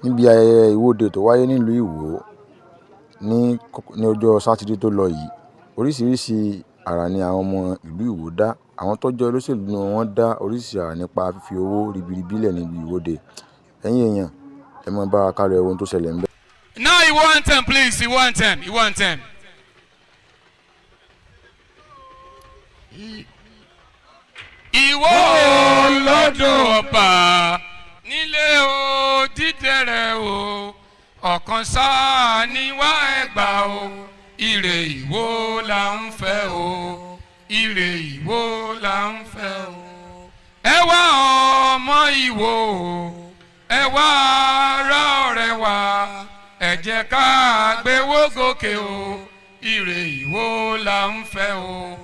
Níbi ayẹyẹ ìwọ́de tó wáyé nílùú Iwọ ní ọjọ́ Sátidé tó lọ yìí, oríṣiríṣi àrà ni àwọn ọmọ ìlú Ìwó dá. Àwọn tó jẹ́ olóṣèlú nínú wọn dá oríṣiríṣi àrà nípa fífi owó ribiribi lẹ̀ níbi ìwọ́de. Ẹ̀yin èèyàn, ẹ máa bá wa kálọ, ẹ wo ohun tó ṣẹlẹ̀ ńbẹ̀. Now Iwo anthem, please. Iwo anthem. Iwo anthem. Ìwọ lọ́dọ̀ ọba nílé o dídẹrẹ o, ọ̀kan sáà ní wá ẹgbà o, ire Ìwó là ń fẹ́ o, ire Ìwó là ń fẹ́ o. Ẹ wá ọmọ Ìwó o, ẹ wá ará ọ̀rẹ́ wa, ẹ jẹ́ ká gbéwó gòkè o, ire Ìwó là ń fẹ́ o,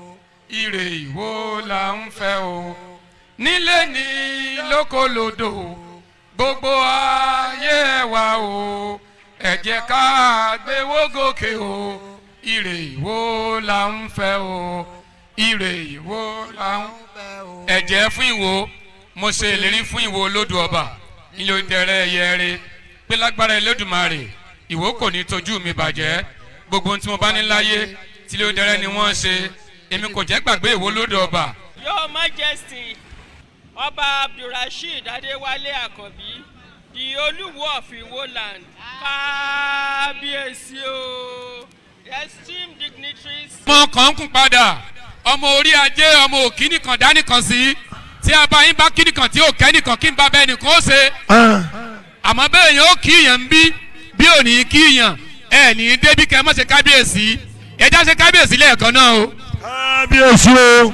ire Ìwó là ń fẹ́ o. Nílé ní lóko lódò, gbogbo ayé ẹ wá o, ẹ jẹ́ ká gbéwó gòkè o, ire Ìwó là ń fẹ́ o, ire Ìwó là ń fẹ́ o. Ẹ jẹ́ fún Ìwó, mo ṣe ìlérí fún Ìwó olódù ọba ilé ìtẹ̀rẹ̀ ẹ̀yẹ rẹ pé lágbára Elédùmarè, Ìwó kò ní tójú mi bàjẹ́. Gbogbo ohun tí mo bá ní láyé tí ilé ìtẹ̀rẹ̀ ni wọ́n ṣe, èmi kò jẹ́ gbàgbé Ìwó lódù ọba. Your Majesty, Ọba Abdulrasheed Adéwálé Àkànbí, the Olúwo of Iwo land, Kábíyèsí o, esteemed dignitaries. Ọmọ kan kún padà, ọmọ orí ajé, ọmọ òkì nìkan dánìkan sí tí a bá yín bá kí nìkan tí ò kẹ́ nìkan kí n bá bẹ́ẹ̀ nìkan ó ṣe, àmọ́ bẹ́ẹ̀ yẹn ó kí yàn ń bí bí ò ní kí yàn ẹ̀ ní débí kẹ́ ẹ mọ̀ ṣe kábíyèsí. Ẹ já ṣe kábíyèsí lẹ́ẹ̀kan náà o. Kábíyèsí o.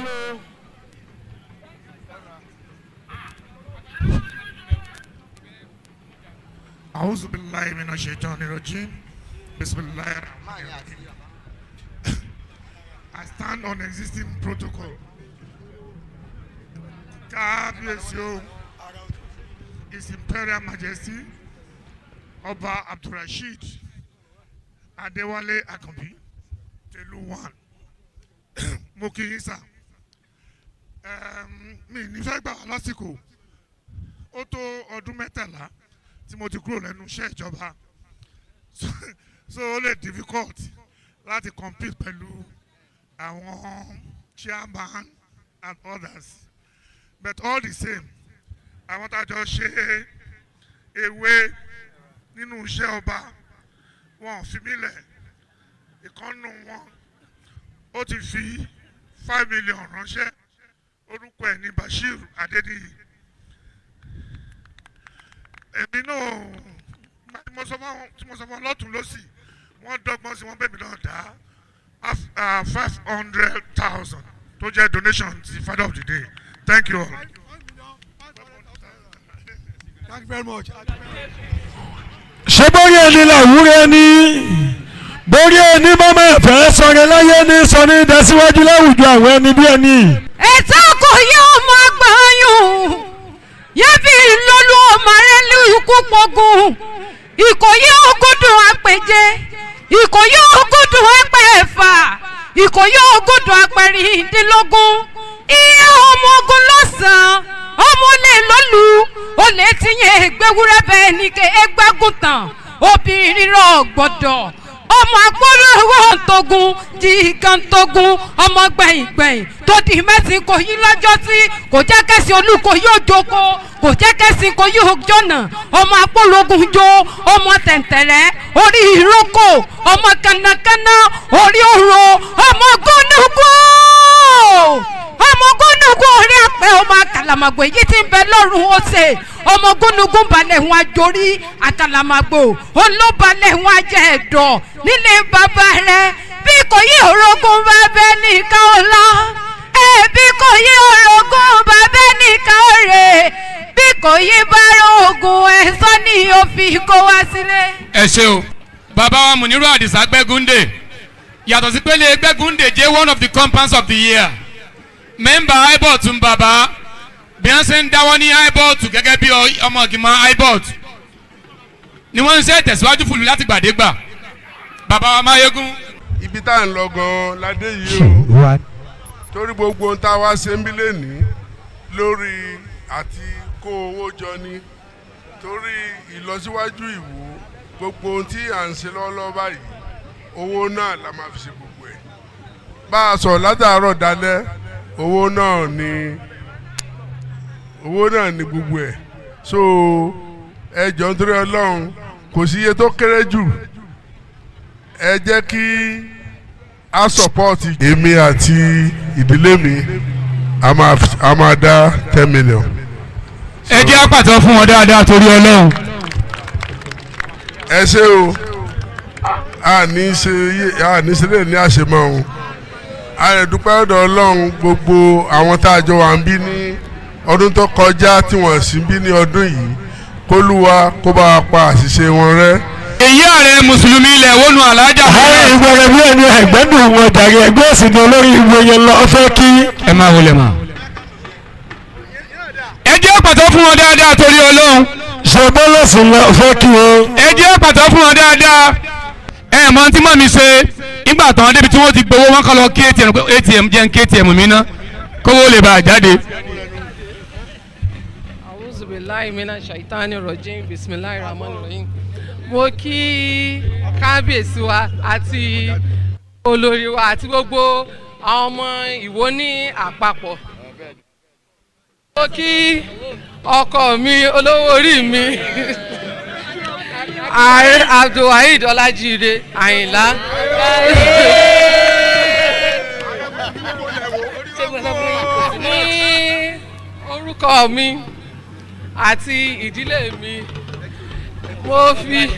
أعوذ بالله من الشيطان الرجيم. بسم الله الرحمن الرحيم. I stand on existing protocol. Kábíyèsí o, His Imperial Majesty, Ọba Abdulrasheed Adéwálé Àkànbí, Telu one. Mo kí yín sà. Mi ní fẹ́ gbà wá lásìkò. Ó tó ọdún 13 tí mo ti kúrò lẹ́nu iṣẹ́ ìjọba. So ó lè difficult láti compete pẹ̀lú àwọn chairman and others. But all the same, àwọn tá a jọ ṣe ewé nínú iṣẹ́ ọba, wọn ò fi mí lẹ̀. Ìkan nínú wọn, ó ti fi 5 million ránṣẹ́. Orúkọ ẹ̀ ní Bashir Adéníyì. Èmi náà tí mo sọ fún tí mo sọ fún lọ́tún lọ́sì, wọ́n dọ́gbọ́n sí wọ́n bẹ̀ mí náà dá 500,000 tó jẹ́ donation ti father of the day. Thank you all. Thank you very much. Ṣé bórí ẹni làwúrẹ́ ní bórí ẹni mọ́mọ́ ẹ̀fẹ́ sọ̀rọ̀ láyé ní sọ ní ìdásíwájú láwùjọ àwọn ẹni bí ẹni. Ètò kò yẹ ọmọ àgbáyùn yẹ́bí lọ́lú ọmọ rẹ ní ikú pọ̀gùn. Ìkòyí ogúndùn àpèjẹ, Ìkòyí ogúndùn àpẹ̀fà, Ìkòyí ogúndùn àpẹ̀rìndínlógún. Iye ọmọ ogun lọ́sàn-án, ọmọ olè lólu olè tí yẹn gbẹwúrẹ́ bẹ́ẹ̀ ni kẹ́ ẹgbẹ́gùntàn obìnrin rọ̀ gbọ́dọ̀. Ọmọ agbóró tógun jìgàntógun, ọmọ gbẹ̀yìngbẹ̀yìn tó di mẹ́sìn kò yí lọ́jọ́ sí, kò jẹ́ kẹ́sì olúkọ yóò jókòó, kò jẹ́ kẹ́sì kò yóò jọ̀nà. Ọmọ akpọ́lógun jó, ọmọ tẹ̀ǹtẹ̀rẹ̀ orí ìrókò, ọmọ kànákànná orí òrò, ọmọ gúnúgún, ọmọ gúnúgún orí àpẹ, ọmọ àkàlàmàgbò èyí tí ń bẹ lọ́rùn ọ̀sẹ̀. Ọmọ gúnúgún balẹ̀ wọn àjòrí, àkàlàmàgbò olóbalẹ̀ wọn àjẹ ẹ̀dọ̀ nílé bàbá rẹ̀. Bí kò yí orogún bàbá nìkan ò lọ ẹ, bí kò yí orogún bàbá nìkan ò rè, bí kò yí bá rògùn ẹ̀sọ́ ni ó fi kó wá sílé. Ẹ ṣe o, bàbá wa Muniru Àdìsá Gbẹ́gúndé. Yàtọ̀ sí pélé Gbẹ́gúndé jẹ́ one of the compounds of the year member ibot ń bàbá bí wọ́n ṣe ń dáwọ́ ní ibot gẹ́gẹ́ bí ọmọ ìgbìmọ̀ ibot ni wọ́n ń ṣe ìtẹ̀síwájú fúlù láti gbàdégbà. Bàbá wa Máyégún. Ibi tá à ń lọ gan-an ládé yìí o, torí gbogbo ohun tá a wá ṣe ń bí lẹ́nìí lórí àti kó owó jọ ni. Torí ìlọsíwájú Ìwó, gbogbo ohun tí à ń ṣe lọ́wọ́lọ́wọ́ báyìí, owó náà la máa fi ṣe gbogbo ẹ̀. Bá a sọ̀rọ̀ látàárọ̀ dalẹ́, owó náà ni, owó náà ni gbogbo ẹ̀. So ẹ jọ̀ọ́, nítorí Ọlọ́run, kò sí iye tó kéré jù. Ẹ jẹ́ kí a support. Èmi àti ìdílé mi, a máa dá 10 million. Ẹ jẹ́ àpàtàn fún wọn dáadáa torí Ọlọ́run. Ẹ ṣé o. A ní ṣe, a ní ṣe lè ní àṣemọ́ o. A lè dúpẹ́ ọ̀dọ̀ Ọlọ́run. Gbogbo àwọn tá a jọ wà ń bí ní ọdún tó kọjá tí wọ́n sì ń bí ní ọdún yìí, kólúwa kó bá wa pa àṣìṣe wọn rẹ́. Èyí ààrẹ mùsùlùmí ilẹ̀ wọnú alájà. Àwọn ìgbọ̀rẹ̀ bí ẹni ẹ̀gbẹ́dùn wọn jàre, ẹgbẹ́ òsì ni olórí ìwé yẹn lọ fẹ́ kí. Ẹ máa wọlé ma. Ẹ jẹ́ àpàtàn fún wọn dáadáa torí Ọlọ́run. Ṣe bọ́lọ̀sì lọ fẹ́ kí o. Ẹ jẹ́ àpàtàn fún wọn dáadáa. Ẹ mọ tí mọ̀ mi ṣe nígbà tán débi tí wọ́n ti gbowó wọn kọ́ lọ kí ATM, ATM jẹ́ ń kí ATM mi ná, kówó lè bàa jáde. A'udhu billahi minash shaitani rajim. Bismillahir rahmanir rahim. Mo kí kábíyèsí wa àti olórí wa àti gbogbo àwọn ọmọ Ìwó ní àpapọ̀. Mo kí ọkọ mi, olówó orí mi, Ààrẹ Abdulwaheed Ọlájíire Àyìnlá. Ní orúkọ mi àti ìdílé mi, mo fi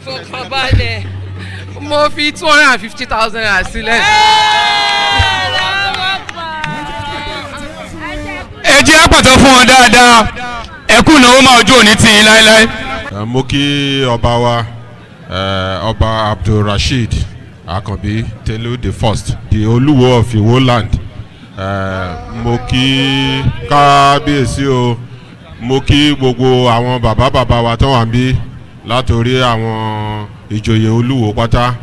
fọkànbalẹ̀, mo fi ₦250,000 sílẹ̀. Ẹ jẹ́ àpàtàn fún wọn dáadáa. Ẹ kú ìnáwó, máa ojú òní tì yín láéláé. Mo kí ọba wa, Ọba Abdulrasheed Akànbí Telu the First, the Olúwo of Iwo land. Mo kí kábíyèsí o. Mo kí gbogbo àwọn bàbá bàbá wa tó wà ń bí, látòrí àwọn ìjòyè Olúwo pátá,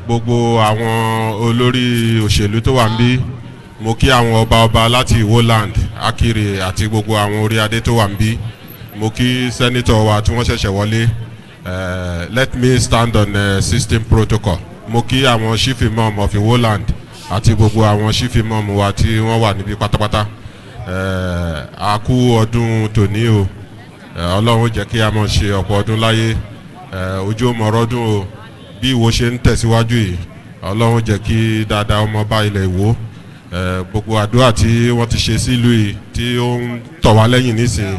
gbogbo àwọn olórí òṣèlú tó wà ń bí. Mo kí àwọn ọba ọba láti Iwo land, Akiri àti gbogbo àwọn orí adé tó wà ń bí. Mo kí senator wa tí wọ́n ṣẹ̀ṣẹ̀ wọlé. Let me stand on system protocol. Mo kí àwọn chief imam of Iwo land àti gbogbo àwọn chief imam wa tí wọ́n wà níbí pátápátá. A kú ọdún tòní o. Ọlọ́run jẹ́ kí a máa ṣe ọ̀pọ̀ ọdún láyé. Ojú ọmọ ọdún o. Bí Ìwó ṣe ń tẹ̀síwájú yìí, Ọlọ́run jẹ́ kí dáadáa ọmọ bá ilẹ̀ Ìwó. Gbogbo àdúrà tí wọ́n ti ṣe sílùú yìí tí ó ń tọ̀ wá lẹ́yìn nísìnyí,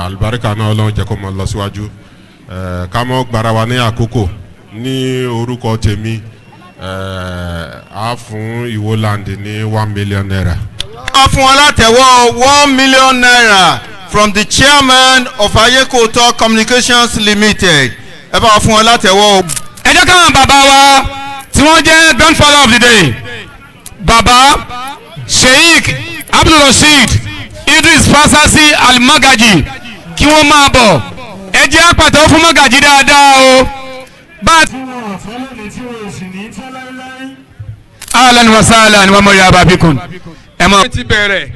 àlùbáríkà náà, Ọlọ́run jẹ́ kó mọ lọ síwájú. Ká mọ́ gbára wa ní àkókò. Ní orúkọ tèmi, á fún Ìwó land ní ₦1 million. Wọ́n fún wọn látẹ̀wọ́ ₦1 million from the chairman of Ayekoto Communications Limited. Ẹ bá wa fún wọn látẹ̀wọ́. Ẹ jẹ́ káwọn bàbá wa tí wọ́n jẹ́ grandfather of the day, Bàbá Sheikh Abdulrasheed Idris Fasasi Almagaji, kí wọ́n máa bọ̀. Ẹ jẹ́ àpàtàn fún Magaji dáadáa o. Bá a tí wọn ò fẹ́ lónìí, tí wọn ò sì ní tẹ́ láéláé. Ahlan wa sahlan wa marhaba bikum. Ẹ mọ. Ti bẹ̀rẹ̀,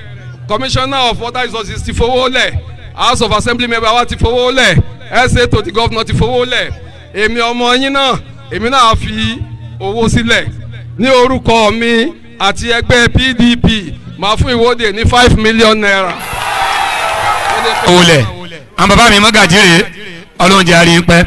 Commissioner of Water Resources ti fowó lẹ̀, House of Assembly member wa ti fowó lẹ̀, SA to the Governor ti fowó lẹ̀. Èmi ọmọ yín náà, èmi náà fi owó sílẹ̀ ní orúkọ mi àti ẹgbẹ́ PDP. Máa fún ìwọ́de ní ₦5 million. Wọlé àwọn bàbá mi Magaji rèé. Ọlọ́run jẹ́ àárín pẹ́.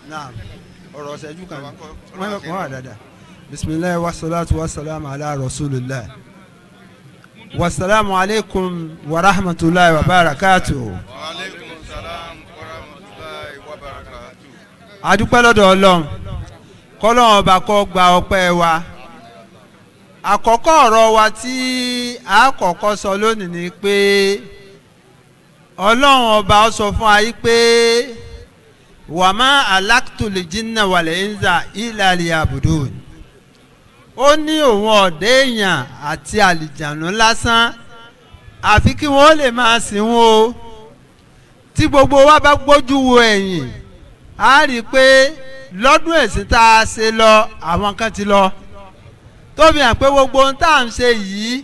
Naam, ọ̀rọ̀ ṣẹ́jú kan wọ́n wà dáadáa. Bisimilayi wa salatu wa salam ala rasulillah. Wasalaamu alaykum wa rahmatulahi wa barakatuhu. Adúpẹ́ lọ́dọ̀ Ọlọ́run, kọ́lọ́run ọba kó gba ọpẹ́ wa. Àkọ́kọ́ ọ̀rọ̀ wa tí a kọ́kọ́ sọ lónìí ni pé Ọlọ́run ọba sọ fún wa yìí pé وما خلقت الجن والإنس إلا ليعبدون. Ó ní òun ọ̀dẹ́ èèyàn àti àlìjànú lásán àfi kí wọ́n lè máa sìn wọ́n o. Tí gbogbo wa bá gbójú wo ẹ̀yìn, a rí i pé Lọ́dún ẹ̀sìn tá a ṣe lọ, àwọn kan ti lọ, tó fi hàn pé gbogbo ohun tá à ń ṣe yìí,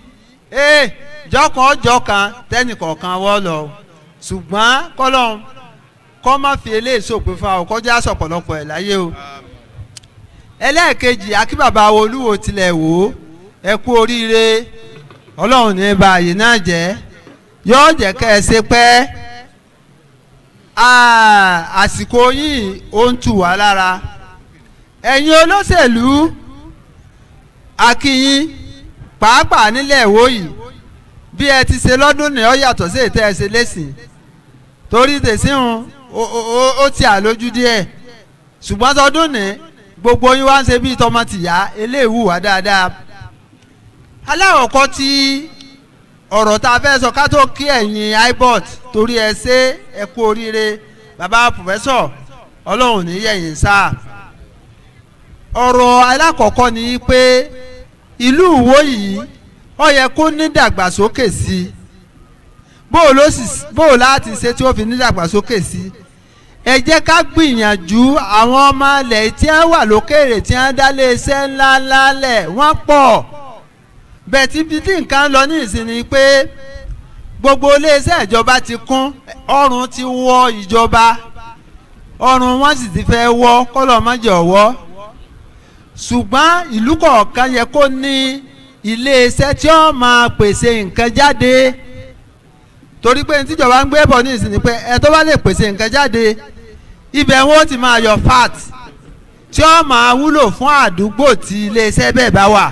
ee, jọkàn ọjọ́ kan tẹ́nìkọ̀ọ̀kan wọ́ lọ. Ṣùgbọ́n kọ́lọ́n kọ́ má fi eléyìí sòpin fún wa, kọjá sọ̀pọ̀lọpọ̀ ẹ̀ láyé o. Ẹlẹ́ẹ̀kejì, akíbàbà Olúwo tilẹ̀ wò ó, ẹ kú oríire. Ọlọ́run ní bá àyè náà jẹ́, yóò jẹ́ kẹ́ ẹ ṣe pẹ́. Àsìkò yìí ó ń tù wá lára. Ẹ̀yin olóṣèlú, akínyín pàápàá nílẹ̀ Ìwó yìí. Bí ẹ ti ṣe lọ́dún ní, ó yàtọ̀ sí ètò ẹ ṣe lẹ́sìn, torí tẹ̀síhun ó ti àlójú díẹ̀, ṣùgbọ́n tọdún ní, gbogbo yín wá ń ṣe bíi tọmọ tìyá. Eléyìí wù wá dáadáa. Aláwọ̀kọ́ tí ọ̀rọ̀ tá a fẹ́ sọ ká tó kí ẹ̀yin ibot, torí ẹ ṣe, ẹ kú oríire, bàbá professor, Ọlọ́run ní yẹ̀yìn sáà. Ọ̀rọ̀ alákọ̀ọ́kọ́ ni pé ìlú Ìwó yìí, ó yẹ kó ní dàgbàsókè sí i. Bó o láti ṣe tí ó fi ní dàgbàsókè sí i, ẹ jẹ́ ká gbìyànjú. Àwọn ọmọ ilẹ̀ tí wọ́n wà lókèrè, tí wọ́n dá lé iṣẹ́ ńláńlá lẹ̀, wọ́n pọ̀ bẹ́ẹ̀. Tí bí tí nǹkan lọ ní ìsinmi pé gbogbo iléeṣẹ́ ìjọba ti kún, ọrùn ti wọ ìjọba, ọrùn wọn sì ti fẹ́ wọ́ kọ́lọ́ mọ́jọ wọ́. Ṣùgbọ́n ìlú kọ̀ọ̀kan yẹ kó ní iléeṣẹ́ tí ó máa pèsè nǹkan jáde, torí pé tíjọba ń gbé bọ̀ ní ìsinmi pé ẹ tó bá lè pèsè nǹkan jáde, ibẹ̀ wọn ó ti máa yọ VAT tí ó máa wúlò fún àdúgbò tí iléeṣẹ́ bẹ́ẹ̀ bá wà.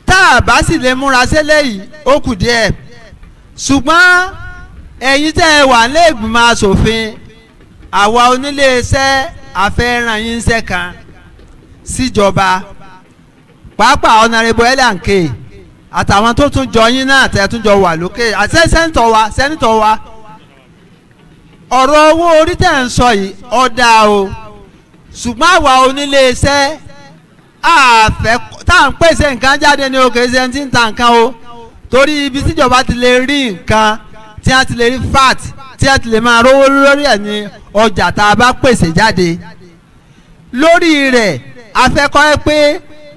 Tá a bá sì lè múra sílẹ̀ yìí, ó kù díẹ̀. Ṣùgbọ́n ẹ̀yin tẹ́ ẹ wà lẹ́gbìmọ̀ asòfin, àwa oníléeṣẹ́ àfẹ́ràn yín ṣẹ́ kan síjọba, pàápàá Honourable L&K àtàwọn tó tún jọ yín náà tẹ́ tún jọ wà lókè àti senator wa. Ọ̀rọ̀ owó orí tẹ̀ ń sọ yìí, ọ̀dà o, ṣùgbọ́n àwa oníléeṣẹ́ àfẹ́ tá à ń pèsè nǹkan jáde ní òkè ṣe ti ń ta nǹkan o, torí ibi tíjọba ti lè rí nǹkan, tí a ti lè rí VAT, tí a ti lè máa rówó lórí ẹ̀ ní ọjà tá a bá pèsè jáde. Lórí rẹ̀, afẹ́kọ́ ẹ pé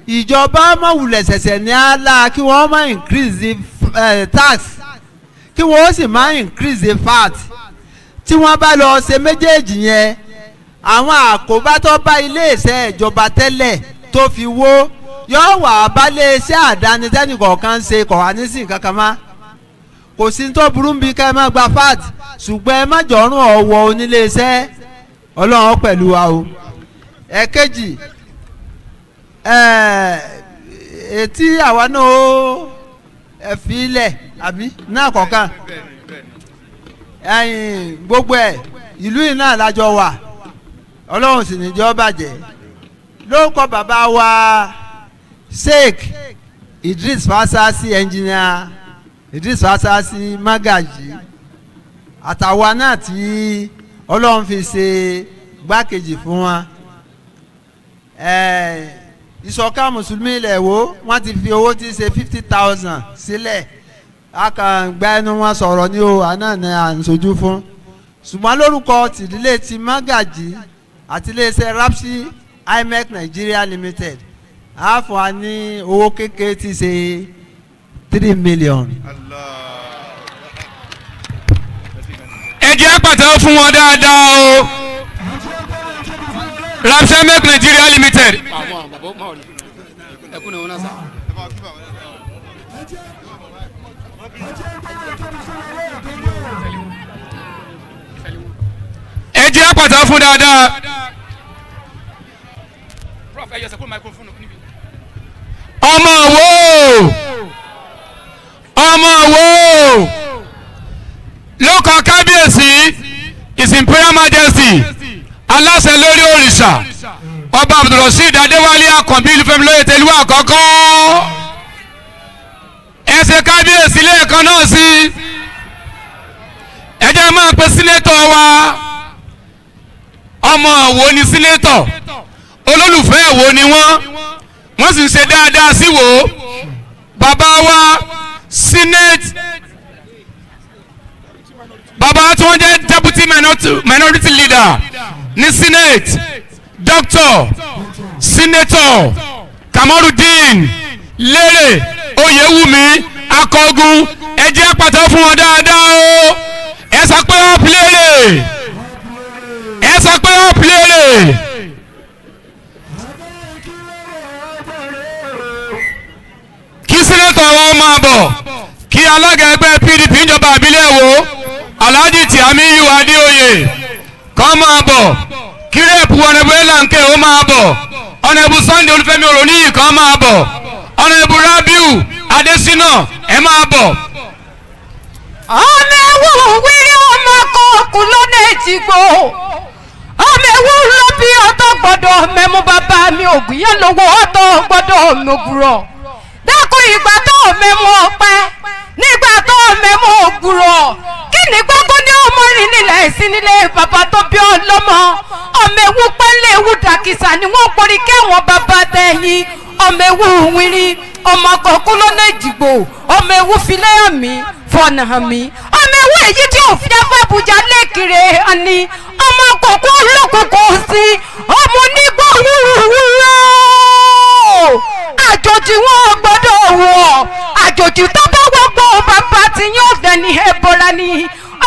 ìjọba mọ̀wùlẹ̀ ṣẹ̀ṣẹ̀ ní àlá kí wọ́n má increase the tax, kí wọ́n sì má increase the VAT. Tí wọ́n bá lọ ṣe méjèèjì yẹn, àwọn àkóbá tó bá iléeṣẹ́ ìjọba tẹ́lẹ̀ tó fi wó yóò wà bá iléeṣẹ́ àdáni tẹ́nìkọ̀ọ̀kan ń ṣe kọ̀ wá ní sí nǹkan kan má. Kò sí tó burú bí ká ẹ má gba VAT, ṣùgbọ́n ẹ má jọ̀ọ́rùn ọ̀wọ́ oníléeṣẹ́. Ọlọ́run pẹ̀lú wa o. Ẹ̀kejì, etí àwa náà ó ẹ fi ilẹ̀ àbí náà kọ̀ọ̀kan ẹ̀yìn gbogbo ẹ̀, ìlú yìí náà lájọ wà, Ọlọ́run sì ní jọ́ bàjẹ́. Lórúkọ bàbá wa Sheikh Idris Fasasi, Engineer Idris Fasasi Magaji, àtàwa náà tí Ọlọ́run fi ṣe gbákejì fún wa, Ìṣọ̀kan Mùsùlùmí ilẹ̀ wo, wọ́n ti fi owó tí í ṣe 50,000 sílẹ̀. A kàn gba ẹnu wọn sọ̀rọ̀ ní o, àná ni à ń sojú fún. Ṣùgbọ́n lórúkọ tìdílé ti Magaji àti iléeṣẹ́ Rapsi IMEC Nigeria Limited, a fún wa ní owó kékeré tí í ṣe 3 million. Ẹ jẹ́ pàtẹ́wọ́ fún wọn dáadáa o. Rapsemek Nigeria Limited. Ẹ jẹ́ pàtẹ́wọ́ fún dáadáa. Prof, ẹ yọ sẹ́kúrò microphone níbi. Ọmọ wo, ọmọ wo ló kọ kábíyèsí, His Imperial Majesty, aláṣẹ lórí òrìṣà, Ọba Abdulrasheed Adéwálé Akànbí Olúfẹ́mi lóye tẹlú àkọ́kọ́. Ẹ ṣe kábíyèsí lẹ́ẹ̀kan náà sí. Ẹ jẹ́ máa pe senator wa. Ọmọ wo ni senator? Olólùfẹ́ wo ni wọ́n? Wọ́n sì ń ṣe dáadáa sí wo bàbá wa senate, bàbá tí wọ́n jẹ́ deputy minority leader ní senate. Doctor Senator Kamorudeen Lérè Oyèwùmí Akọgun, ẹ jẹ́ pàtó fún wọn dáadáa o. Ẹ sọ pé up Lérè, ẹ sọ pé up Lérè. Kí senator wọn máa bọ̀, kí alága ẹgbẹ́ PDP níjọba àbílẹ̀ wo Alhaji Tiamiyu Adéoyè kọ́ máa bọ̀, kí rẹ́ẹ̀pù ọ̀nẹ́bù Elanke ó máa bọ̀, ọ̀nẹ́bù Sunday Olúfẹ́mi Òròníyì kọ́ máa bọ̀, ọ̀nẹ́bù Rabiu Adésínà ẹ máa bọ̀. Ọmọ ewu wírí ọmọ kọ̀ọ̀kù lọ́nà èjìgbò, ọmọ ewu ló bí ọtọ́ gbọ́dọ̀ mẹ́mú bàbá mi ògùn yẹn lówó ọtọ́ gbọ́dọ̀ mọ̀gùrọ̀ dákun ìgbà tó mẹ́mú ọpẹ́ nígbà tó mẹ́mú ògùrọ̀ kí ni gbogbo ní ọmọ rìn nílẹ̀ sí nílé bàbá tó bí ọlọ́mọ. Ọmọ ewu pẹ́lẹ́ ewu dàkísà ni wọ́n porí kẹ́wọ̀n bàbá tẹ̀yìn. Ọmọ ewu wírí ọmọ kọ̀ọ̀kú lọ́nà èjìgbò, ọmọ ewu filẹ̀ hàn mí fọ̀nà hàn mí, ọmọ ewu èyí tí ò fi afábùjá lẹ́kìrè hàn ní, ọmọ kọ̀ọ̀kú olókùnkùn sí ọmọ onígbò wúruwúru àjòjì wọn gbọ́dọ̀ wọ̀, àjòjì tó bá wọ́pọ̀ bàbá tí yóò dẹni ẹbọra ni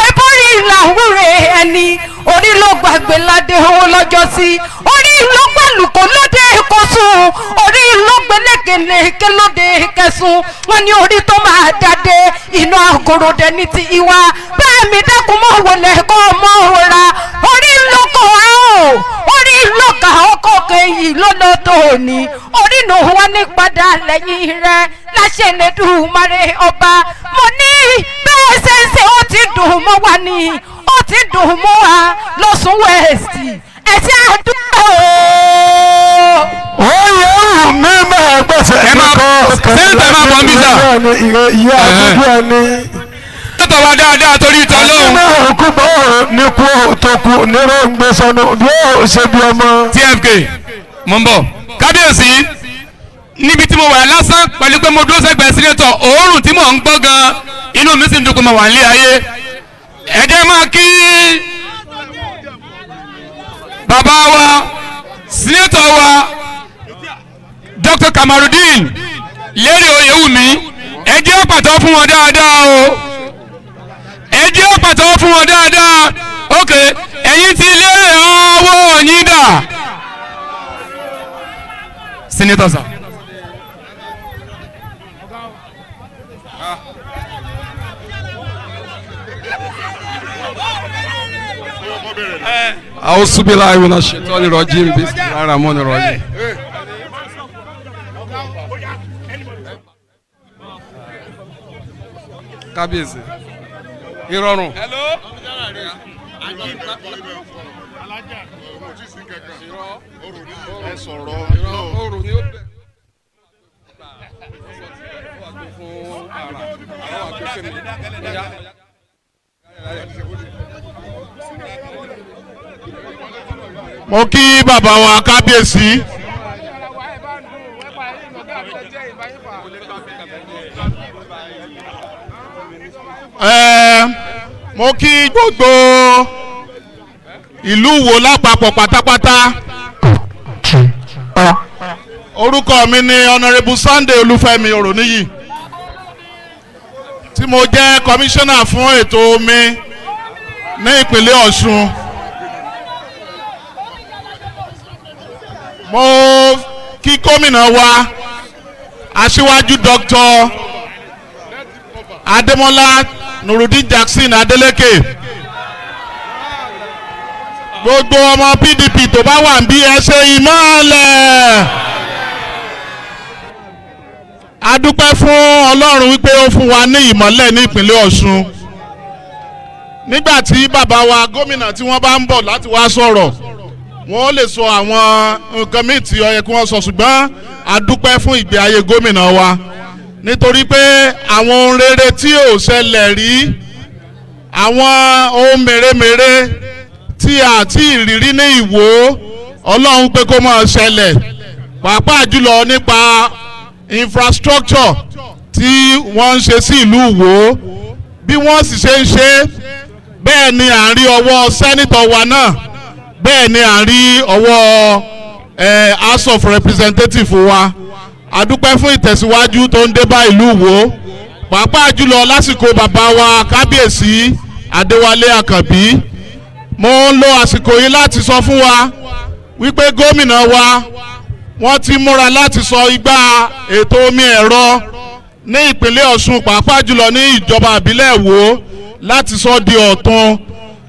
ẹbọrí làwúre ẹni orí ló gbàgbé ládé owó lọ́jọ́ sí, orí ló gbàlùkò lóde kọsùn, orí ló gbẹlẹ́kẹ̀lẹ́kẹ̀ lóde kẹsùn, wọn ní orí tó máa dáadé inú àgòròdẹ ní ti ìwà bẹ́ẹ̀ mi dákun mọ́ wọlé kọ́ mọ́ òra orí ló kọ́ ọ́ orí ló kà ọkọ̀ kẹyìn lọ́nà tó ní orí nù wá ní padà lẹ́yìn rẹ̀ láṣẹ lè dùn mọ́rẹ́ ọba. Mo ní bẹ́ẹ̀ ṣe ń ṣe ó ti dùn mọ́ wa ní ó ti dùn mọ́ wa lọ́sùn wẹ̀ẹ́sì ẹ̀sẹ̀ àdúgbò. Ó yẹ wù mí máa gbèsè kíkọ́ sẹ́ńtẹ̀ máa bọ̀ mí sà. Ìyá àdúgbò ẹni. Sẹ́ńtẹ̀ wa dáadáa torí ìtọ́ lóhùn. Nínú kú bọ́ ní kú tó kú nínú gbé sọnù bí ó ṣe bí ọmọ. TFK mo ń bọ̀ kábíyèsí níbi tí mo wà lásán pẹ̀lú pé mo dúró sẹ́gbẹ̀ẹ́ sínétọ̀ òórùn tí mò ń gbọ́ gan inú mi sì ń dùn pé mo wà nílé ayé. Ẹ jẹ́ máa kí bàbá wa sínétọ̀ wa Dr. Kamarudeen Lérè Oyèwùmí, ẹ jẹ́ pàtó fún wọn dáadáa o, ẹ jẹ́ pàtó fún wọn dáadáa. Ok, ẹ̀yin ti Lérè ọwọ́ yín dà sínétọ̀ sà. Auzubillahi minash shaitani rajim bismillahir rahmanir rahim. Kábíyèsí ìrọ̀rùn. Mo kí bàbá wa kábíyèsí. Mo kí gbogbo ìlú Ìwó lápapọ̀ pátápátá. Orúkọ mi ni Honourable Sunday Olúfẹ́mi Òròníyì tí mo jẹ́ kọmíṣánná fún ètò omi ní ìpínlẹ̀ Ọ̀ṣun. Mo kí gómìnà wa aṣíwájú Dr. Adémọ́lá Nurudeen Jackson Adeleke. Gbogbo ọmọ PDP tó bá wà níbí ẹ ṣe ìmọ́lẹ̀. A dúpẹ́ fún Ọlọ́run wípé ó fún wa ní ìmọ́lẹ̀ ní ìpínlẹ̀ Ọ̀ṣun. Nígbà tí bàbá wa gómìnà tí wọ́n bá ń bọ̀ láti wá sọ̀rọ̀, wọ́n lè sọ àwọn nǹkan míì tí ó yẹ kí wọ́n sọ, ṣùgbọ́n a dúpẹ́ fún ìgbé ayé gómìnà wa nítorí pé àwọn ohun rere tí ò ṣẹlẹ̀ rí, àwọn ohun mèremère tí a ti rírí ní Ìwó, Ọlọ́run pé kó máa ṣẹlẹ̀, pàápàá jùlọ nípa infrastructure tí wọ́n ń ṣe sí ìlú Ìwó. Bí wọ́n sì ṣe ń ṣe bẹ́ẹ̀ ni à ń rí ọwọ́ sẹ́nitọ̀ wa náà Bẹ́ẹ̀ ni à ń rí ọwọ́ House of Representative wa. A dúpẹ́ fún ìtẹ̀síwájú tó ń dé bá ìlú Ìwó, pàápàá jùlọ lásìkò bàbá wa, Kábíyèsí Adéwálé Àkànbí. Mo ń lo àsìkò yìí láti sọ fún wa wípé gómìnà wa, wọ́n ti múra láti sọ igbá ètò omi ẹ̀rọ ní ìpínlẹ̀ Ọ̀ṣun, pàápàá jùlọ ní ìjọba ìbílẹ̀ Ìwó, láti sọ di ọ̀tun.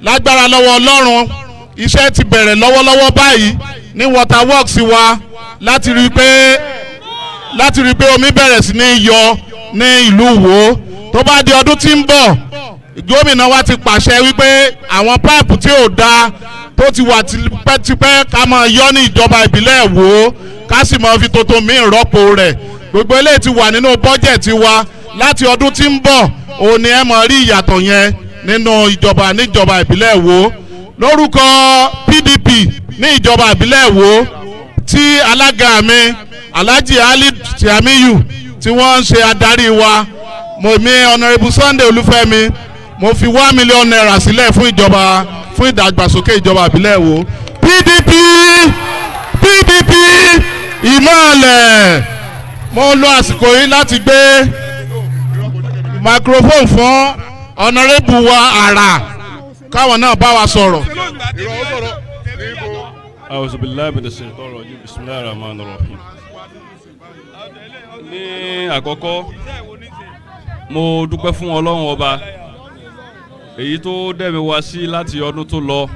Lágbára lọ́wọ́ Ọlọ́run, iṣẹ́ ti bẹ̀rẹ̀ lọ́wọ́lọ́wọ́ báyìí ní water works wa láti rí i pé omi bẹ̀rẹ̀ sí ní yọ ní ìlú Ìwó. Tó bá di ọdún tí ń bọ̀, gómìnà wa ti pàṣẹ wípé àwọn páìpù tí ò dáa tó ti wà tipẹ́tipẹ́, ká máa yọ ní ìjọba ìbílẹ̀ Ìwó, ká sì máa fi tuntun míì rọ́pò rẹ̀. Gbogbo eléyìí ti wà nínú bọ́jẹ̀tì wa. Láti ọdún tí ń bọ̀, òun ni ẹ máa rí ìyàtọ̀ yẹn nínú ìjọba níjọba ìbílẹ̀ Ìwó. Lórúkọ PDP ní ìjọba ìbílẹ̀ Ìwó, tí alága mi, Alhaji Ali Tiamiyu, tí wọ́n ń ṣe adarí wa, mo mi, Honourable Sunday Olúfẹ́mi, mo fi ₦1 million sílẹ̀ fún ìjọba, fún ìdàgbàsókè ìjọba ìbílẹ̀ Ìwó. PDP, PDP, ìmọ̀lẹ̀. Mo lo àsìkò yìí láti gbé microphone fún Honourable wa Àrà, káwọn náà bá wa sọ̀rọ̀. أعوذ بالله من الشيطان الرجيم، بسم الله الرحمن الرحيم. Ní àkọ́kọ́, mo dúpẹ́ fún Ọlọ́run Ọba, èyí tó dẹ̀mí wá sí láti ọdún tó lọ,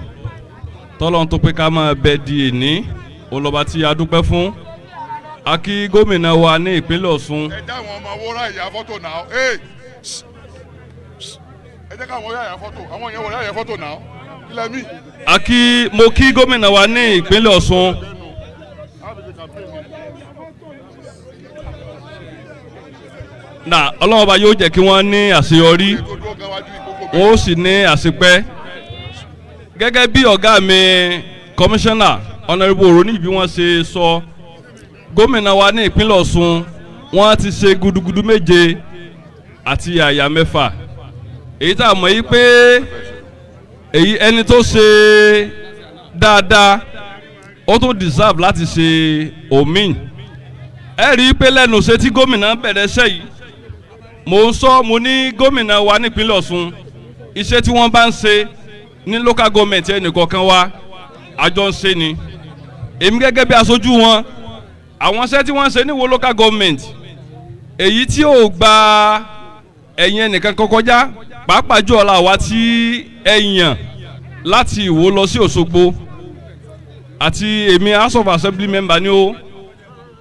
tọ́lọ́run tó pé ká máa bẹ di èní, ọlọ́ba tí a dúpẹ́ fún. A kí gómìnà wa ní ìpínlẹ̀ Ọ̀ṣun. Ẹ dá àwọn ọmọ wúrà ìyá fọ́tò náà. Ẹ jẹ́ káwọn yà yà fọ́tò, àwọn èèyàn wọ̀ yà yà fọ́tò náà. Ilẹ̀ mi. A kí, mo kí gómìnà wa ní ìpínlẹ̀ Ọ̀ṣun. Na Ọlọ́run Ọba yóò jẹ́ kí wọ́n ní àṣeyọrí, wọ́n ó sì ní àṣepẹ́. Gẹ́gẹ́ bí ọ̀gá mi, Kọmíṣánná Honourable Òróní, bí wọ́n ṣe sọ, gómìnà wa ní ìpínlẹ̀ Ọ̀ṣun, wọ́n ti ṣe gudugudu méje àti àyà mẹ́fà. Èyí tá a mọ̀ yí pé èyí ẹni tó ṣe dáadáa, ó tún deserve láti ṣe òmíì. Ẹ rí i pé lẹ́nu ṣe tí gómìnà bẹ̀rẹ̀ iṣẹ́ yìí, mò ń sọ, mo ní gómìnà wa nípínlẹ̀ Ọ̀ṣun, iṣẹ́ tí wọ́n bá ń ṣe ní local government ẹnìkọ̀ọ̀kan wa, àjọ ń ṣe ni. Èmi gẹ́gẹ́ bí aṣojú wọn, àwọn iṣẹ́ tí wọ́n ń ṣe ní Ìwó local government, èyí tí ò gba ẹ̀yìn ẹnìkan kọkọjá, pàápàá jù ọ̀la àwa tí ẹ yàn láti Ìwó lọ sí Òṣogbo, àti èmi House of Assembly member ni o,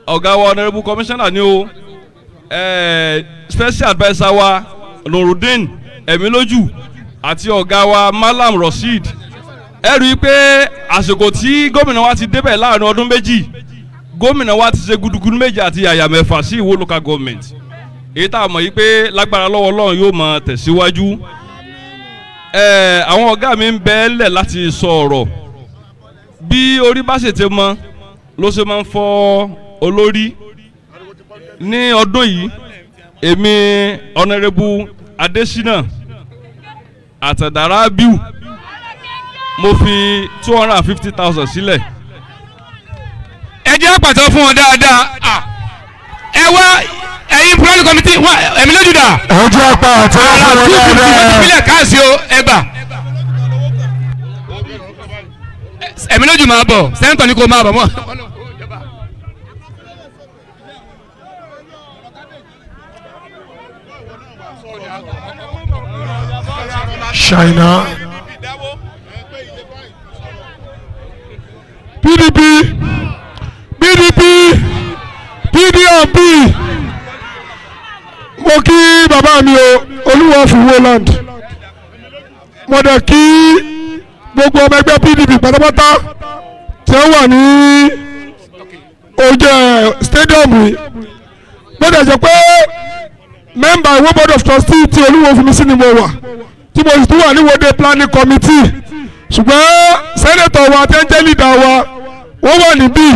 ọ̀gá wa Honourable Commissioner ni o, special adviser wa Nurudeen Ẹ̀mílójú, àti ọ̀gá wa Malam Rasheed. Ẹ rí i pé àsìkò tí gómìnà wa ti débẹ̀, láàrin ọdún 2, gómìnà wa ti ṣe gudugudu méje àti yàyà mẹ́fà sí Ìwó local government, èyí tá a mọ̀ yìí pé lágbára lọ́wọ́ Ọlọ́run yóò máa tẹ̀síwájú. Àwọn ọ̀gá mi ń bẹ lẹ̀ láti sọ ọ̀rọ̀. Bí orí bá ṣètè mọ ló ṣe máa ń fọ́ olórí. Ní ọdún yìí, èmi Honourable Adésínà Àtàdàrà bíu, mo fi 250,000 sílẹ̀. Ẹ jẹ́ pàtó fún wọn dáadáa. Ah, ẹ wá, ẹ̀yin planning committee wá, ẹ̀mí lójú dà. Ẹ jẹ́ pàtó fún wọn dáadáa. Ìpínlẹ̀ káàsì o, ẹ gbà. Ẹ̀mí lójú, máa bọ̀. Sẹ́ńtọ̀ ni kò máa bọ̀ mọ́. China. PDP, PDP, PDP. Mo kí bàbá mi o, Olúwa fún Woland. Mo dẹ̀ kí gbogbo ọmọ ẹgbẹ́ PDP pátápátá tí ó wà ní ojú stadium yìí. Mo dẹ̀ jẹ́ pé member Ìwó board of trustee tí Olúwo fún mi sí ni mo wà, tí mo sì tún wà ní Ìwó Day planning committee, ṣùgbọ́n senator wa tẹ́ ń jẹ́ leader wa, wọ́n wà níbí,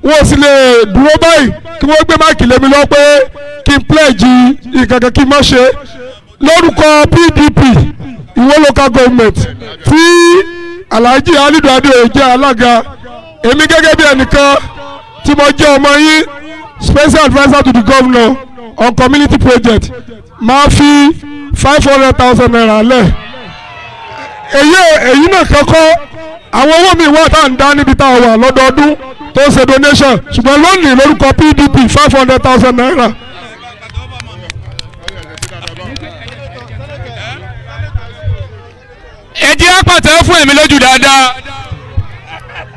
wọ́n sì lè dúró báyìí kí wọ́n gbé mic lé mi lọ pé kí n pledge ìkankan kí n má ṣe. Lórúkọ PDP Ìwó local government tí Alhaji Alidu Adeoye jẹ́ alága. Èmi gẹ́gẹ́ bí ẹnìkan tí mo jẹ́ ọmọ yín, special adviser to the governor on community project, máa fi ₦500,000 lẹ̀. Èyí náà kọ́kọ́, àwọn owó mi wà tá à ń dá níbi tá a wà lọ́dọọdún tó ń ṣe donation, ṣùgbọ́n lónìí, lórúkọ PDP, ₦500,000. Ẹ jẹ́ á pàtẹ́wọ́ fún èmi lójú dáadáa.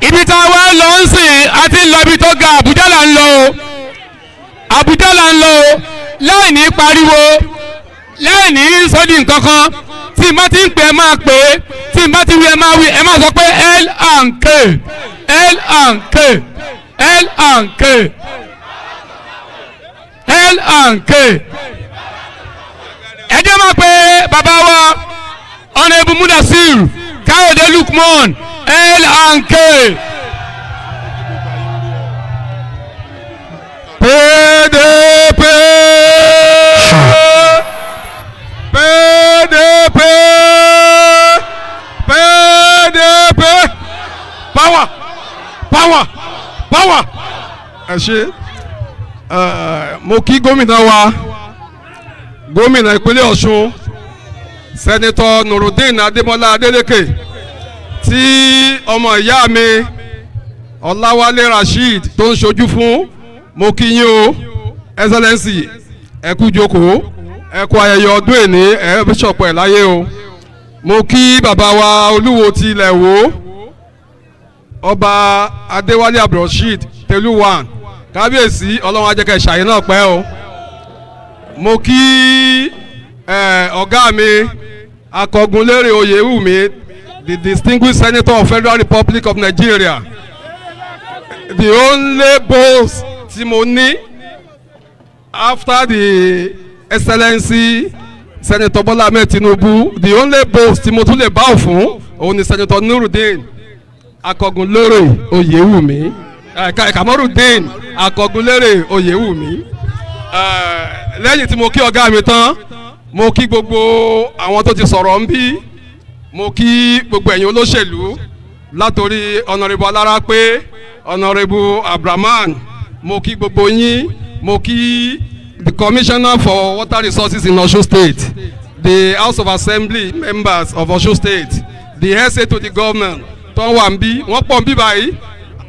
Ibi tá a wá lọ ń sìn, a ti ń lọ ibi tó ga. Àbújá là ń lọ o, Àbújá là ń lọ o. Láì ní pariwo, láì ní sọ́dí nǹkan kan, tí n bá ti ń pè, ẹ máa pè é. Tí n bá ti wí, ẹ máa wí. Ẹ máa sọ pé L and K, L and K, L and K, L and K. Ẹ jẹ́ máa pe bàbá wa, Honourable Mudasir Káyọ̀dé Lukman, L and K. PDP, PDP, PDP, power, power, power. Ẹ ṣe. Mo kí gómìnà wa, gómìnà ìpínlẹ̀ Ọ̀ṣun, Senator Nurudeen Adémọlá Adélékè, tí ọmọ ìyá mi Ọláwálé Rasheed tó ń ṣojú fún. Mo kí yín o, Excellency. Ẹ kú jókòó, ẹ kú ayẹyẹ ọdún èní, ẹ ṣọ̀pọ̀ ẹ̀ láyé o. Mo kí bàbá wa, Olúwo ti ilẹ̀ Wò, Ọba Adéwálé Abdulrasheed Tẹlúwàn. Kábíyèsí, Ọlọ́run á jẹ́ kẹ́ ṣàyẹ̀ náà pẹ́ o. Mo kí ọ̀gá mi, Akọgunlérè Oyèwùmí, the distinguished senator of Federal Republic of Nigeria, the only boss tí mo ní after the Excellency Senator Bola Ahmed Tinubu. The only boss tí mo tún lè bow fún òun ni Senator Nurudeen Akọgunlérè Oyèwùmí, Kamorudeen Akọgunlérè Oyèwùmí. Lẹ́yìn tí mo kí ọ̀gá mi tán, mo kí gbogbo àwọn tó ti sọ̀rọ̀ ń bí. Mo kí gbogbo ẹ̀yin olóṣèlú, látòrí Honourable Alárápé, Honourable Abraman. Mo kí gbogbo yín. Mo kí the Commissioner for Water Resources in Osun State, the House of Assembly members of Osun State, the SA to the government tó ń wà ń bí. Wọ́n pọ̀ ń bí báyìí,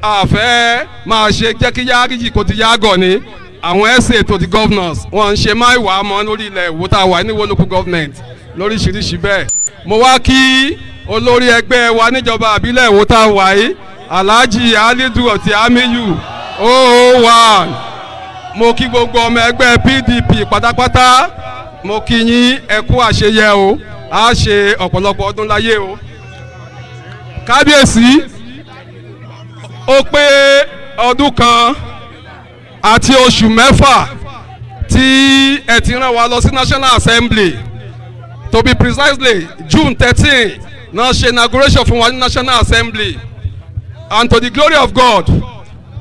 àfẹ́ máa ṣe jẹ́ kí yáàgìjì kò ti yáàgọ̀ ni. Àwọn SA to the governors, wọ́n ń ṣe máa wà mọ́ lórí ilẹ̀ Ìwó tá a wà ní Ìwó local government lóríṣiríṣi bẹ́ẹ̀. Mo wá kí olórí ẹgbẹ́ wa níjọba àbílẹ̀ Ìwó tá a wà yìí, Alhaji Alidu ọtí Amiyu 001. Mo kí gbogbo ọmọ ẹgbẹ́ PDP pátápátá. Mo kí yín, ẹ kú àṣeyẹ o, á ṣe ọ̀pọ̀lọpọ̀ ọdún láyé o. Kábíyèsí, ó pé ọdún 1 àti oṣù 6 tí ẹ ti rán wa lọ sí National Assembly. To be precisely, June 13 náà ṣe inauguration fún wa ní National Assembly. And to the glory of God,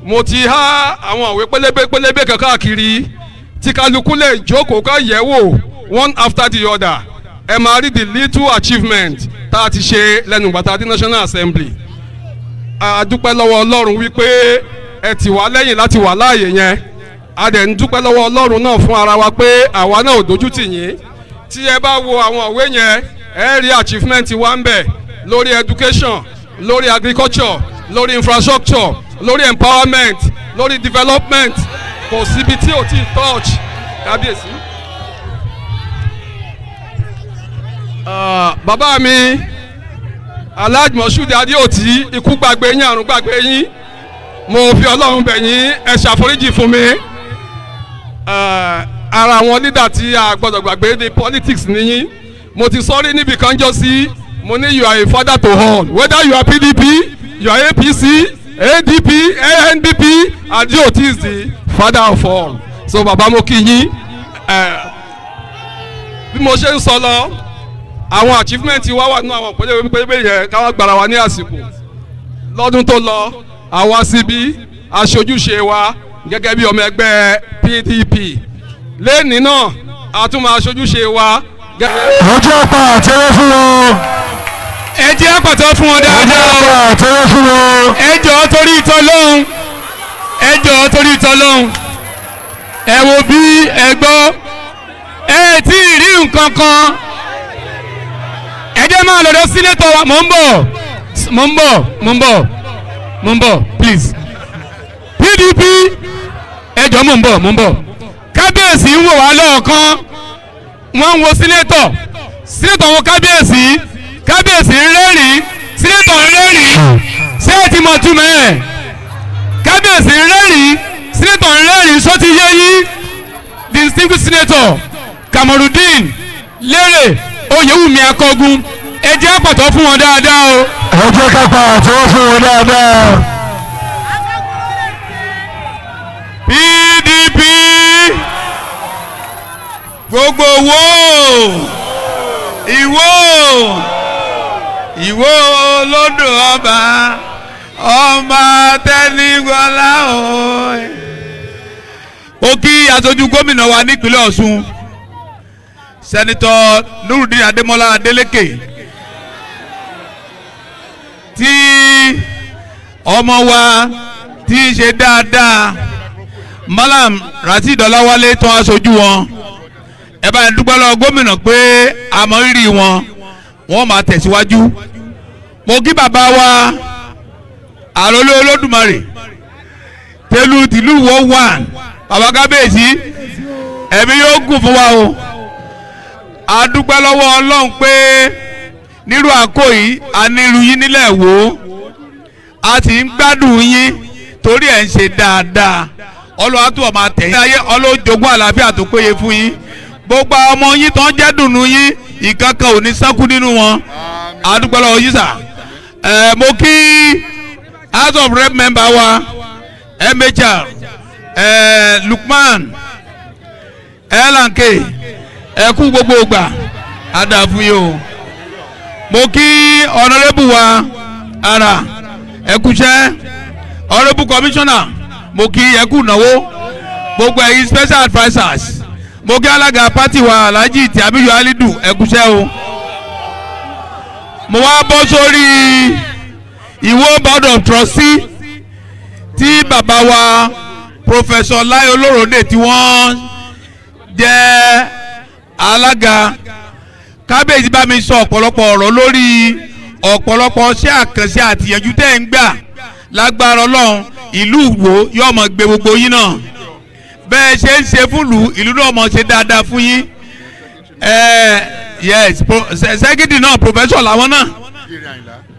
mo ti há àwọn ìwé pélébé pélébé kan káàkiri tí kálukú lè jókòó ká yẹ̀ wò one after the other. Ẹ máa rí the little achievement tá a ti ṣe lẹ́nu ìgbà tá a dé National Assembly. A dúpẹ́ lọ́wọ́ Ọlọ́run wípé ẹ tì wá lẹ́yìn láti wà láàyè yẹn. A dẹ̀ ń dúpẹ́ lọ́wọ́ Ọlọ́run náà fún ara wa pé àwa náà ò dojú tì yín. Tí ẹ bá wo àwọn ìwé yẹn, ẹ rí achievement wa ń bẹ̀ lórí education, lórí agriculture, lórí infrastructure, lórí empowerment, lórí development. Kò síbi tí ò tí ì touch, kábíyèsí. Bàbá mi, Alhaji Moshood Adeoti, ikú gbàgbé yín, àrùn gbàgbé yín. Mo fi Ọlọ́run bẹ̀ yín, ẹ ṣàforíjì fún mi. Ara àwọn leader tí a gbọ́dọ̀ gbàgbé ní politics nìyí. Mo ti sọ́rí níbi kan jọ sí, mo ní you are a father to all, whether you are PDP, you are APC, ADP, ANDP, Adeoti is the father of all. So bàbá, mo kí yín. Bí mo ṣe ń sọ lọ, àwọn achievement wa wà nínú àwọn pélébé pélébé yẹn. Káwá gbára wa ní àsìkò. Lọ́dún tó lọ, àwa síbí aṣojúṣe wa gẹ́gẹ́ bí ọmọ ẹgbẹ́ PDP. Lẹ́ẹ̀ni náà, a tún máa ṣojúṣe wa gẹ́gẹ́. Ọjọ́ pa àtẹ́wọ́ fún wọn. Ẹ jẹ́ àpàtọ́ fún wọn dáadáa o. Ẹ jọ̀ọ́ torí Ọlọ́hun, ẹ jọ̀ọ́ torí Ọlọ́hun. Ẹ wo bí ẹ gbọ́, ẹ tí ì rí nǹkan kan. Ẹ jẹ́ máa lọ́dọ̀ senator wa. Mò ń bọ̀, mò ń bọ̀, mò ń bọ̀, mò ń bọ̀, please. PDP, ẹ jọ̀ọ́, mò ń bọ̀, mò ń bọ̀. Kábíyèsí ń wò wá lọ́ọ̀kan, wọ́n ń wo senator. Senator wo kábíyèsí, kábíyèsí ń rẹ́rìn-ín, senator ń rẹ́rìn-ín. Ṣé ẹ ti mọ̀ túmọ̀ ẹ̀? Kábíyèsí ń rẹ́rìn-ín, senator ń rẹ́rìn-ín, sọ ti yé yín? Distinguished Senator Kamorudeen Lérè Oyèwùmí Akọ́gun, ẹ jẹ́ àpàtọ́ fún wọn dáadáa o. Ẹ jẹ́ ká pa àtẹ́wọ́ fún wọn dáadáa. PDP, gbogbo wo ìwọ ìwọ lódò ọba ọmọ tẹnigbọlá o. Ó kí aṣojú gómìnà wa nípínlẹ̀ Ọ̀ṣun, Senator Nurudeen Adémọ́lá Adélékè, tí ọmọ wa tí í ṣe dáadáa, Malam Rasheed Ọláwálé, tó aṣojú wọn. Ẹ bá ń dúpẹ́ lọ́wọ́ gómìnà pé a mọ rírì wọn, wọ́n máa tẹ̀síwájú. Mo kí bàbá wa àròlé Olódùmarè tẹlu tìlú wọ wàn, bàbá kábíyèsí, ẹ̀mí yóò gùn fún wa o. A dúpẹ́ lọ́wọ́ Ọlọ́run pé nírú àkó yìí a nírú yín nílẹ̀ wò ó, a sì ń gbádùn yín torí ẹ̀ ń ṣe dáadáa. Ọlọ́run á túbọ̀ máa tẹ̀yìn ayé, Ọlọ́run jogún àlàáfíà tó péye fún yín. Gbogbo ọmọ yín tó ń jẹ́ dùnú yín, ìkankan ò ní sánkú nínú wọn. A dúpẹ́ lọ́wọ́ yín sà. Ẹ mo kí House of Rep member wa, MHR ẹ Lukman L&K, ẹ kú gbogbo ìgbà, àdàfún yìí o. Mo kí honourable wa ara, ẹ kúṣẹ́. Honourable commissioner, mo kí ẹ kú náwó. Gbogbo ẹ̀yin special advisers, mo kí alága party wa, Alhaji Tìámíyù Alidu, ẹ kúṣẹ́ o. Mo wá bọ́ sórí Ìwó board of trustee tí bàbá wa Professor Lai Olóròdé tí wọ́n jẹ́ alága. Kábíyèsí bá mi sọ ọ̀pọ̀lọpọ̀ ọ̀rọ̀ lórí ọ̀pọ̀lọpọ̀ iṣẹ́ àkànṣe àtìyànjú tẹ́ ń gbà. Lágbára Ọlọ́run, ìlú Ìwó yóò mọ̀ gbé gbogbo yín náà. Bẹ́ẹ̀ ṣe ń ṣe fúlùú, ìlú náà mọ̀ ṣe dáadáa fún yín. Yes, sẹ́kìtì náà, professor làwọn náà.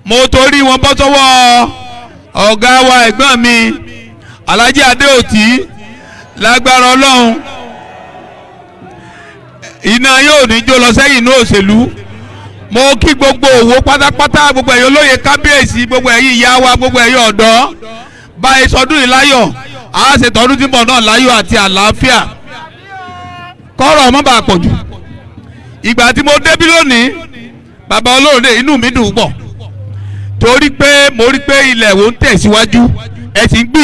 Mo torí wọn bọ́ sọ́wọ́ ọ̀gá wa, ẹ̀gbọ́n mi, Alhaji Adéòtí. Lágbára Ọlọ́run, iná yóò ní jó lọ sẹ́yìn inú òṣèlú. Mo kí gbogbo òwò pátápátá, gbogbo ẹ̀yin olóye, kábíyèsí, gbogbo ẹ̀yin ìyá wa, gbogbo ẹ̀yin ọ̀dọ́. Báyìí sọdún yìí láyọ̀, a ṣe tọdún tí ń bọ̀ náà láyọ̀ àti àlàáfíà. Kọ́rọ̀ ọmọ bá pọ̀ jù. Ìgbà tí mo débí lónìí, bàbá olóòde, inú mi dùn pọ̀ torí pé mo rí pé ilẹ̀ wo ń tẹ̀síwájú, ẹ sì ń gbìyànjú.